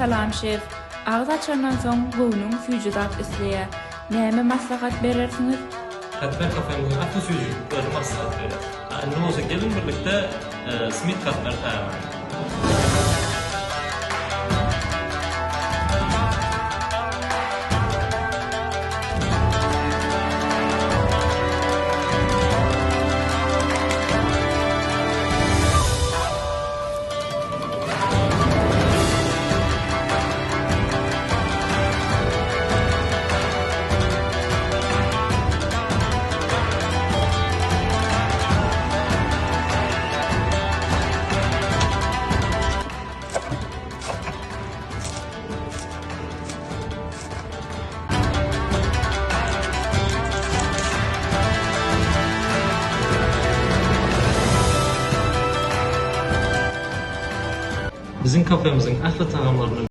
Salam şef. Agyz açandan soň göwnüň süýji zat isleýär. Näme maslahat berersiňiz? Katmer kafemiziň ähli süýjüliklerini maslahat berýär. A indi bolsa geliň birlikde Smit katmeri taýýarlaýalyň. Biziň kafemiziň ähli tagamlaryny.